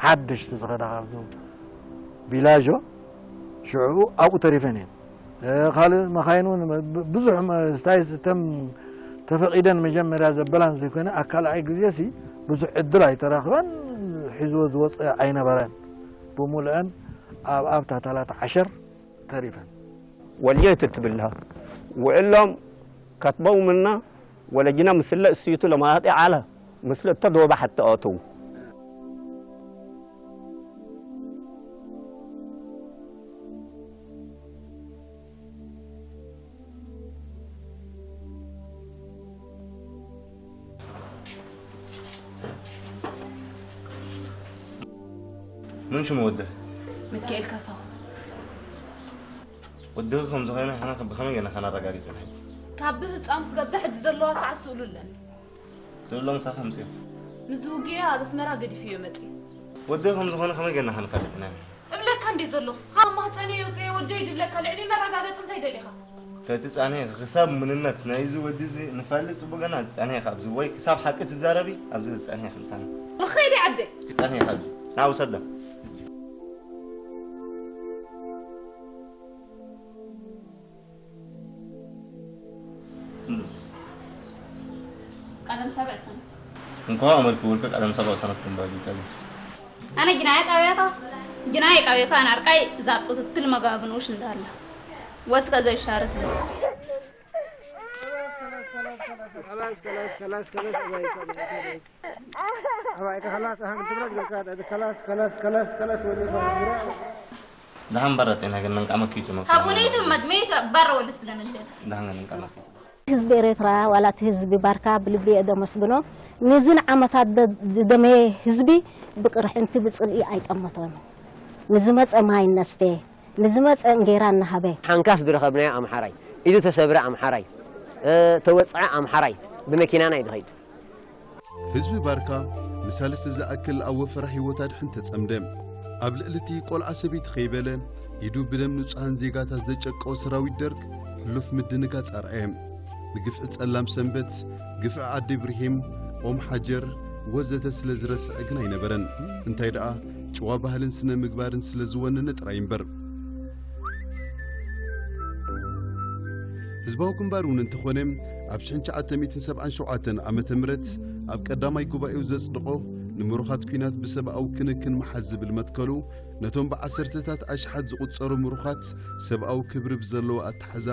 ሓደሽቲ ዝኸዳ ካብዚ ቢላዦ ሽዑ ኣብኡ ተሪፈን እየን። ካልእ መኻይን እውን ብዙሕ ስታይ ተም ተፈቒደን መጀመርያ ዘበላን ዘይኮነ ኣብ ካልኣይ ግዜሲ ብዙሕ ዕድል ኣይተረኽበን። ሒዝዎ ዝወፀ ኣይነበረን። ብሙሉአን ኣብ ኣብታ ታላት ዓሸር ተሪፈን። ወልየት ትብልሃ ውዕሎም ከትበው ምና ወለጅና ምስለ እስዩቱ ለማጢ ዓለ ምስለ እተዶበ ሓተ ኣተው። من شو موده؟ ሚካኤል ካሳሁን። ወድኺ ከም ዝኾነ ሓና ብኸመይ ገና ከነረጋግጽ ኢና? ካብ ብህፃኑ ስጋብ ዛሕጂ ዘለዋ ሰዓት ስእሉ ኣለኒ። ስእሎ ምሳኺ ኣምጽዮ። ምስ ዝውግእ ኣብ ኣስመራ ገዲፈዮ መጽየ። ወድኺ ከም ዝኾነ ከመይ ገና ከነፋልጥ ኢና? እብለካ እንዴ ዘለኹ ካብ ማህፀነይ የውፅኤ ወደይ ድብለካ ልዕሊ መረጋገፂ እንታይ ደሊኻ? ተትጻንሒ ክሳብ ምንነት ናይዚ ወዲ እዚ ንፈልጥ ጽቡቕ ገና ትጻንሒ ካብዚ ወይ ክሳብ ሓቂ ትዛረቢ ኣብዚ ክትጻንሒ ከምሳና። ልኸይዲ ዓደይ። ትጻንሒ ካብዚ ናውሰዳ። ቀደም ሰብዕ ሰነ እንኳ ኣመልክ ውልክ ቀደም ሰብዕ ሰነ ትንባል ይታል። ኣነ ጅናየ ቃብያታ ጅናየ ቃብያታ ኣነ ኣርቃይ ዛብጡ ትትል መጋብን ውሽ እንዳለ ወስከ ዘይሻረት ነው። خلاص خلاص خلاص خلاص أبايك أبايك أبايك أبايك خلاص أهم تبرد بالكاد خلاص خلاص خلاص خلاص ولي خلاص برا ዝሓን በረጥ ኢና ግን ነንቃመኪቱ ነው። ካብ ሁኔታ መድሜት ባረ ወልት ብለን እንደ ዝሓን ነንቃመኪ ህዝቢ ኤርትራ ዋላ እቲ ህዝቢ ባርካ ብልቢ እየ ደመስግኖ። ነዚ ንዓመታት ዝደመየ ህዝቢ ብቅርሕንቲ ብጽልኢ ኣይጠመቶን። ንዝመጸ ማይ እነስተ፣ ንዝመጸ እንጌራ እናሃበ። ሓንካስ ዝረኸብናዮ ኣምሓራይ፣ ኢዱ ተሰብረ ኣምሓራይ፣ ተወጽዐ ኣምሓራይ ብመኪናና እዩ ዝኸይድ። ህዝቢ ባርካ ንሳልስቲ ዝኣክል ኣብ ወፈራ ህይወት ኣድሕን ተጸምደ። ኣብ ልዕሊ እቲ ቆልዓ ሰበይቲ ከይበለ ኢዱ ብደም ንጹሃን ዜጋታት ዘጨቀወ ሰራዊት ደርግ ሕሉፍ ምድንጋጽ ኣርኣየ። ንግፍዒ ጸላም ሰንበት፣ ግፍዒ ዓዲ ብርሂም፣ ኦም ሓጀር ወዘተ ስለ ዝረስዐ ግን ኣይነበረን። እንታይ ደኣ ጭዋ ባህልን ስነ ምግባርን ስለ ዝወነነ ጥራይ እምበር። ህዝባዊ ግንባር እውን እንተኾነ ኣብ ሽሕን ትሽዓተ ሚእትን ሰብዓን ሸውዓተን ዓመተ ምህረት ኣብ ቀዳማይ ጉባኤኡ ዘጽድቖ ንምሩኻት ኲናት ብሰብኣዊ ክንክን ምሓዝ ዝብል መትከሉ ነቶም ብዓሰርተታት ኣሽሓት ዝቑጸሩ ምሩኻት ሰብኣዊ ክብሪ ብዘለዎ ኣተሓዛ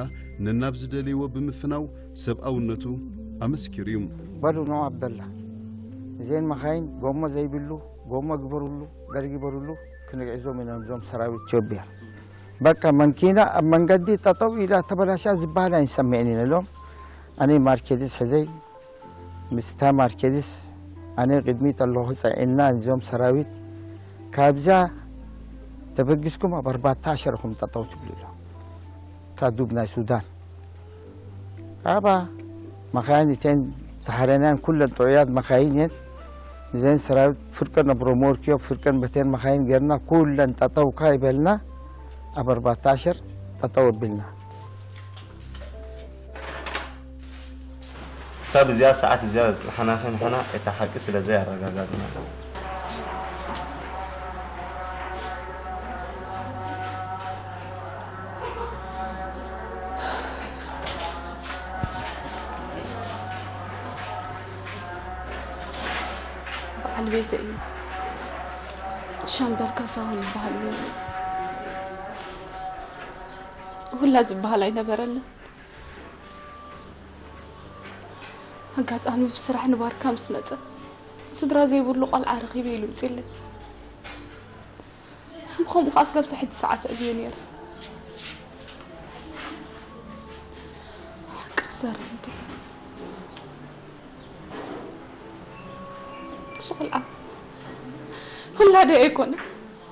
ነናብ ዝደለይዎ ብምፍናው ሰብኣውነቱ ኣመስኪሩ እዩ። በሉ ንዑ ኣበላ እዘን መኻይን ጎሞ ዘይብሉ ጎሞ ግበሩሉ ገርጊ በሩሉ ክንግዕዞም ኢና እዞም ሰራዊት ኢትዮጵያ። በቃ መንኪና ኣብ መንገዲ ጠጠው ኢላ ተበላሽያ ዝበሃል ኣይንሰምዕን ኢና ኢሎም ኣነ ማርኬዲስ ሕዘይ ምስታ ማርኬዲስ ኣነ ቅድሚት ኣለኹ ጸዒንና እዞም ሰራዊት ካብዛ ተበጊስኩም ኣብ ኣርባዕተ ዓሸር ኢኹም ጠጠው ትብሉ ኢሎም። እታ ዱብ ናይ ሱዳን ኣባ መኻይን እተን ዝሓረናን ኩለን ጥዑያት መኻይን እየን። እዘን ሰራዊት ፍርቀን ኣብ ሮሞርኪዮ ፍርቀን በተን መኻይን ጌርና ኩለን ጠጠው ካይበልና ኣብ ኣርባዕተ ዓሸር ጠጠው ኣቢልና። ክሳብ እዚኣ ሰዓት እዚኣ ዘጽናሕናኺ ንሕና እታ ሓቂ ስለ ዘይ ኣረጋጋጽና። በዓል ቤተይ እዩ። ሻምበል ካሳሁን ይበሃል ነይሩ። ሁላ ዝበሃል ኣይነበረንን። ኣጋጣሚ ብስራሕ ንባርካ ምስ መጸ ስድራ ዘይብሉ ቆልዓ ረኺበ ኢሉ ምጺለይ። ብኸምኡ ከኣ ስጋብ ሕጂ ሰዓት ኣዕብዮ ነይረ። ሓቂ ክዛረብ እንተ እሱ ቆልዓ ውላደይ ኣይኮነ።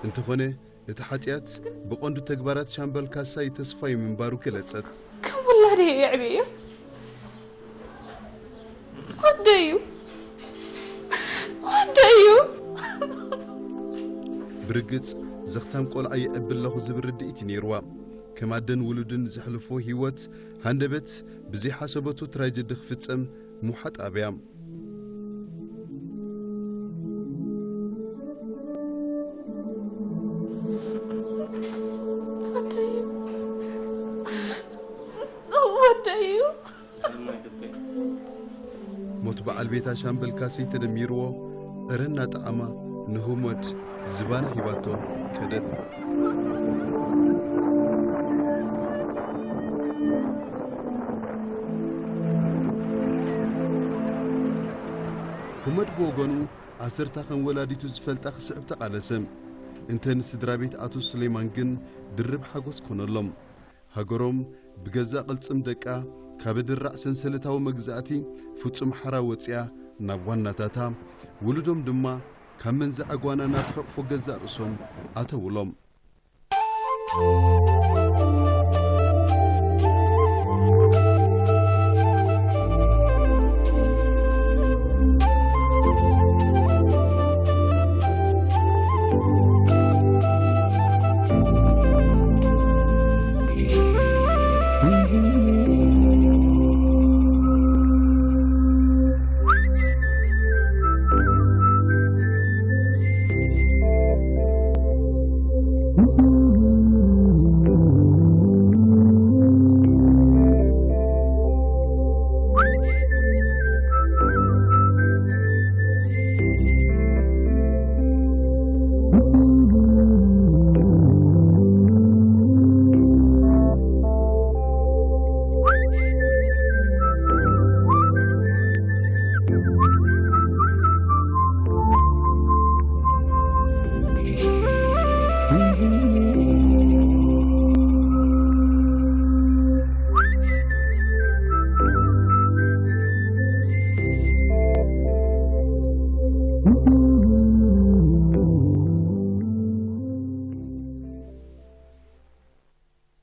እንተኾነ እቲ ሓጢኣት ብቐንዱ ተግባራት ሻምበል ካሳይ ተስፋይ ምንባሩ ገለጸት። ከም ውላደይ የዕብዮ ወደይ እዩ ወደይ እዩ። ብርግጽ ዘኽታም ቆልዓ ይዕቢ ኣለኹ ዝብል ርድኢት እዩ ነይርዋ። ከም ኣደን ውሉድን ዘሕልፎ ህይወት ሃንደበት ብዘይሓሰበቱ ትራጀዲ ክፍጸም ምውሓጥ ኣብያ። ሞት በዓል ቤታ ሻምበል ካሰይ ተደሚርዎ ዕረ እናጠዓማ ንህሞድ ዝባና ሂባቶ ከደት። ህሞድ ብወገኑ ኣሰርታ ከም ወላዲቱ ዝፈልጣ ክስዕብ ተቓለሰ። እንተ ንስድራ ቤት ኣቶ ሱሌማን ግን ድርብ ሓጎስ ኮነሎም። ሃገሮም ብገዛእ ቅልጽም ደቃ ካብ ድራዕ ሰንሰለታዊ መግዛእቲ ፍጹም ሓራ ወጺኣ ናብ ዋናታታ፣ ውሉዶም ድማ ካብ መንዛ ዕጓና ናብ ሕቕፎ ገዛእ ርእሶም ኣተውሎም።